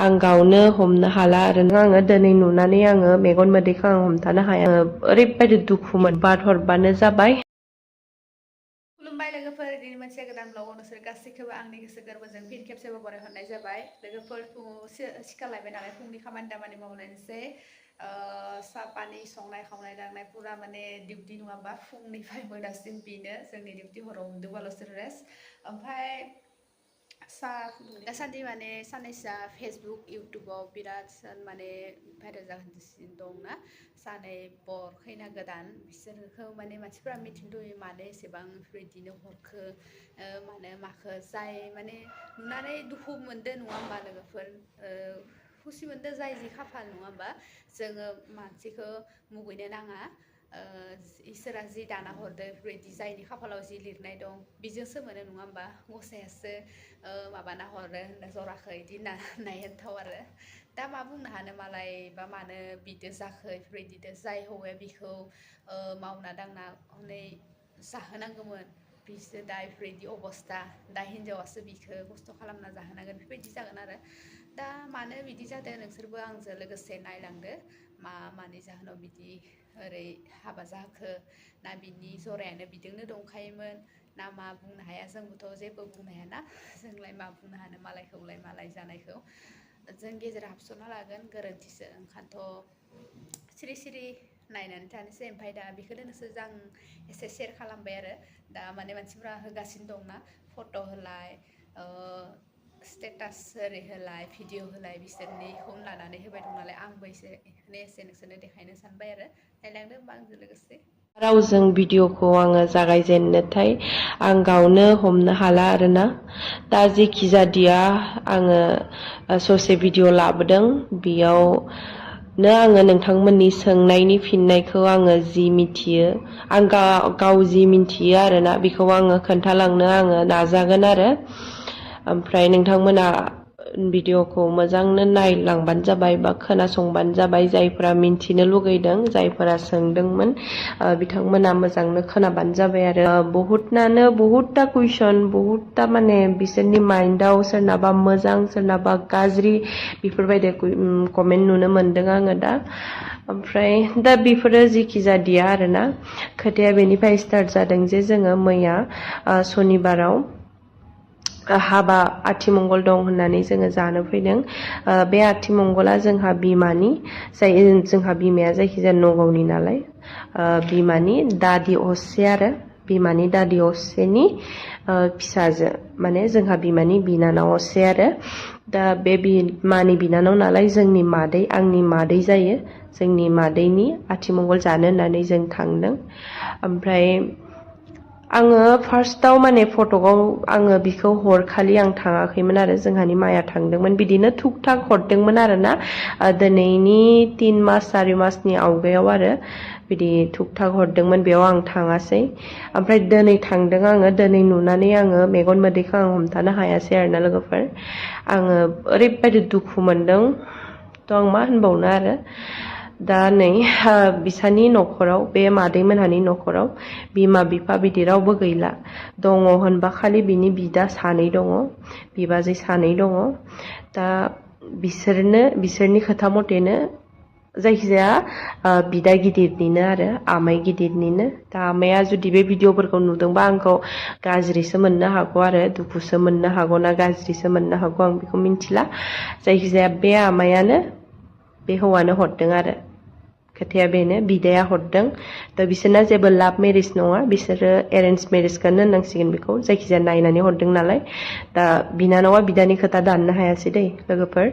आं गावनो हमनो हाला आरो आङो दिनै नुनानै आङो मेगन मोदैखौ आं हमथानो हाया ओरैबायदि दुखुमोन बारहरबानो जाबाय खुलुमबाय लोगोफोर दिनै मोनसे गोदान ब्लगाव नोंसोर गासैखौबो आंनि गोसो गोरबोजों फिन खेबसेबो बरायहरनाय जाबाय लोगोफोर फुङाव सिखारलायबाय नालाय फुंनि खामानि दामानि मावलायनोसै साहा पानि संनाय खावनाय दांनाय पुरा माने डिउटि नङाबा फुंनिफ्राय मोनासिम बेनो जोंनि डिउटि हराव उन्दुबाल'सो रेस्ट ओमफ्राय दासान्दि माने साननैसोआ फेसबुक इउटुबाव बिराद माने भाइरेल जागासिनो दंना सानै बर खैना गोदान बिसोरखौ माने मानसिफोरा मिथिनो लुबैयो मानो एसेबां बेफोरबायदिनो हरखो माखो जाय माने नुनानै दुखु मोनदों नङा होमबा लोगोफोर खुसि मोनदों जाय जि खाफाल नङा होमबा जोङो मानसिखौ मुगैनो नाङा इसोरा जि दाना हरदों बेफोरबायदि जायनि खाफालाव जि लिरनाय दं बेजोंसो मोनो नङा होमबा गसायासो माबाना हरो जराखै बिदि नायथाव आरो दा मा बुंनो हानो मालाय बा मानो बिदो जाखो बेफोरबायदिदो जाय हौवाया बिखौ मावना दांना हनै जाहोनांगौमोन बिसोर दा बेफोरबायदि अबस्था दा हिनजावासो बिखौ खस्थ' खालामना जाहोनांगोन बेफोरबायदि जागोन आरो दा मानो बिदि जादों नोंसोरबो आंजों लोगोसे नायलांदो मानि जाहोनाव बिदि ओरै हाबा जाखो ना बिनि जरायानो बिजोंनो दंखायोमोन ना मा बुंनो हाया जोंबोथ' जेबो बुंनो हायाना जोंलाय मा बुंनो हानो मालायखौलाय मालाय जानायखौ जों गेजेराव हाबसनना लागोन गोरोन्थिसो ओंखायनोथ' सिरि सिरि नायनानै थानोसै ओमफ्राय दा बेखौनो नोंसोर आं एसे सेयार खालामबाय आरो दा माने मानसिफ्रा होगासिनो दंना फट' होलाय स्टेटास ओरै होलाय भिडिअ होलाय बिसोरनिखौ लानानै होबाय दं नालाय आंबो एसे नोंसोरनो देखायनो सानबाय आरो नायलांदो होमबा आंजों लोगोसे रावजों भिडिअखौ आङो जागायजेननोथाय आं गावनो हमनो हाला आरोना दा जेखि जादिया आङो ससे भिडिअ लाबोदों बेयावनो आङो नोंथांमोननि सोंनायनि फिननायखौ आङो जि मिथियो आं गाव जि मिथियो आरोना बेखौ आङो खोन्थालांनो आङो नाजागोन आरो ओमफ्राय नोंथांमोना भिडिअखौ मोजांनो नायलांबानो जाबाय बा खोनासंबानो जाबाय जायफोरा मिन्थिनो लुगैदों जायफोरा सोंदोंमोन बिथांमोना मोजांनो खोनाबानो जाबाय आरो बहुतता कुइसन बहुतता माने बिसोरनि माइन्डआव सोरनाबा मोजां सोरनाबा गाज्रि बेफोरबायदि कमेन्ट नुनो मोनदों आङो दा ओमफ्राय दा बेफोरो जेखि जादिया आरोना खोथाया बेनिफ्राय स्टार्ट जादों जे जोङो मैया सनिबाराव हाबा आथिमंगल दं होननानै जोङो जानो फैदों बे आथिमंगला जोंहा बिमानि जोंहा बिमाया जायखिजाया नगावनि नालाय बिमानि दादि असे आरो बिमानि दादि असेनि फिसाजो माने जोंहा बिमानि बिनानाव असे आरो दा बे बिमानि बिनानाव नालाय जोंनि मादै आंनि मादै जायो जोंनि मादैनि आथिमंगल जानो होननानै जों थांदों ओमफ्राय आङो फार्स्टआव माने फटकआव आङो बिखौ हरखालि आं थाङाखैमोन आरो जोंहानि माया थांदोंमोन बिदिनो थुक थाक हरदोंमोन आरोना दिनैनि 3 मास 4 मासनि आवगायाव आरो बिदि थुक थाक हरदोंमोन बेयाव आं थाङासै ओमफ्राय दिनै थांदों आङो दिनै नुनानै आङो मेगन मोदैखौ आं हमथानो हायासै आरोना लोगोफोर आङो ओरैबायदि दुखु मोनदों थ' आं मा होनबावनो आरो दा नै बिसानि न'खराव बे मादैमोनहानि न'खराव बिमा बिफा बिदि रावबो गैला दङ होनबा खालि बिनि बिदा सानै दङ बिबाजै सानै दङ दा बिसोरनि खोथा मथेनो जायखिजाया बिदा गिदिरनिनो आरो आमाय गिदिरनिनो दा आमाया जुदि बे भिडिअफोरखौ नुदोंबा आंखौ गाज्रिसो मोननो हागौ आरो दुखुसो मोननो हागौ ना गाज्रिसो मोननो हागौ आं बेखौ मिथिला जायखिजाया बे आमायानो बे हौवानो हरदों आरो खोथाया बेनो बिदाया हरदों दा बिसोरना जेबो लाभ मेरिज नङा बिसोरो एरेन्ज मेरिजखौनो होननांसिगोन बेखौ जायखिजाया नायनानै हरदों नालाय दा बिनानावा बिदानि खोथा दाननो हायासै दै लोगोफोर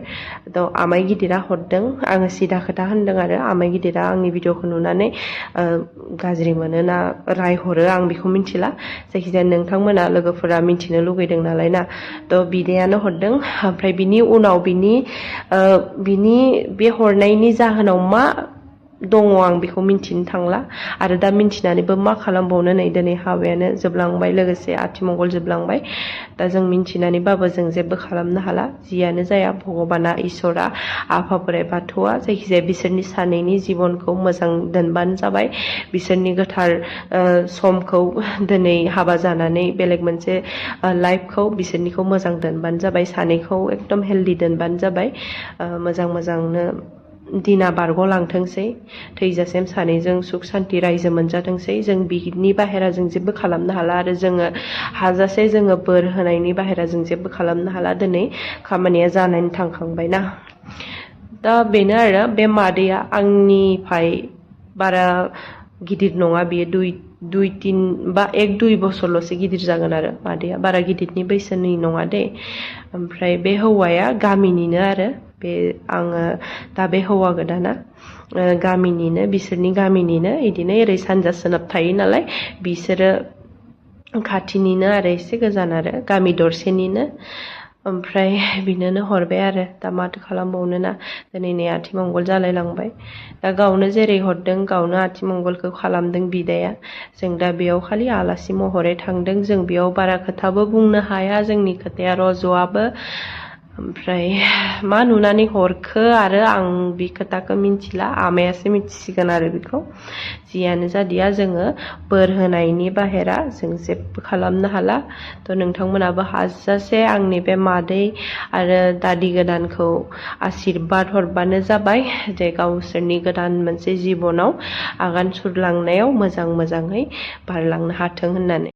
थ' आमाय गिदिरा हरदों आङो सिदा खोथा होनदों आरो आमाय गिदिरा आंनि भिडिअखौ नुनानै गाज्रि मोनो ना रायहरो आं बेखौ मिथिला जायखिजाया नोंथांमोना लोगोफोरा मिथिनो लुगैदों नालाय ना थ' बिदायानो हरदों ओमफ्राय बिनि उनाव बिनि बे हरनायनि जाहोनाव मा दङ आं बेखौ मिन्थिनो थांला आरो दा मिन्थिनानैबो मा खालामबावनो नै दिनै हाबायानो जोबलांबाय लोगोसे आथिमंगल जोबलांबाय दा जों मिन्थिनानैबाबो जों जेबो खालामनो हाला जियानो जाया भगबाना इसोरा आफा बोराइ बाथौआ जायखिजाया बिसोरनि सानैनि जिबनखौ मोजां दोनबानो जाबाय बिसोरनि गोथार समखौ दिनै हाबा जानानै बेलेग मोनसे लाइफखौ बिसोरनिखौ मोजां दोनबानो जाबाय सानैखौ एकदम हेल्दि दोनबानो जाबाय मोजांनो दिना बारग'लांथोंसै थैजासिम सानैजों सुख सान्ति रायजो मोनजाथोंसै जों बिनि बाहेरा जों जेबो खालामनो हाला आरो जोङो हाजासे जोङो बोर होनायनि बाहेरा जों जेबो खालामनो हाला दिनै खामानिया जानानै थांखांबायना दा बेनो आरो बे मादैया आंनिफ्राय बारा गिदिर नङा बियो दुइ तिन बा एक दुइ बोसोरल'सो गिदिर जागोन आरो मादैया बारा गिदिरनि बैसोनि नङा दे ओमफ्राय बे हौवाया गामिनिनो आरो बे आङो दा बे हौवा गोदाना गामिनिनो बिसोरनि गामिनिनो इदिनो ओरै सानजा सोनाब थायो नालाय बिसोरो खाथिनिनो आरो एसे गोजान आरो गामि दरसेनिनो ओमफ्राय बिनोनो हरबाय आरो दा माथो खालामबावनो ना दिनै नै आथिमंगल जालाय लांबाय दा गावनो जेरै हरदों गावनो आथिमंगलखौ खालामदों बिदाया जों दा बेयाव खालि आलासि महरै थांदों जों बेयाव बारा खोथाबो बुंनो हाया जोंनि खोथाया रज'आबो ओमफ्राय मा नुनानै हरखो आरो आं बे खोथाखौ मिन्थिला आमायासो मिथिसिगोन आरो बेखौ जियानो जादिया जोङो बोर होनायनि बाहेरा जों जेबो खालामनो हाला थ' नोंथांमोनाबो हाजासे आंनि बे मादै आरो दादि गोदानखौ आशिर्बाद हरबानो जाबाय जे गावसोरनि गोदान मोनसे जिबनाव आगान सुरलांनायाव मोजाङै बारलांनो हाथों होननानै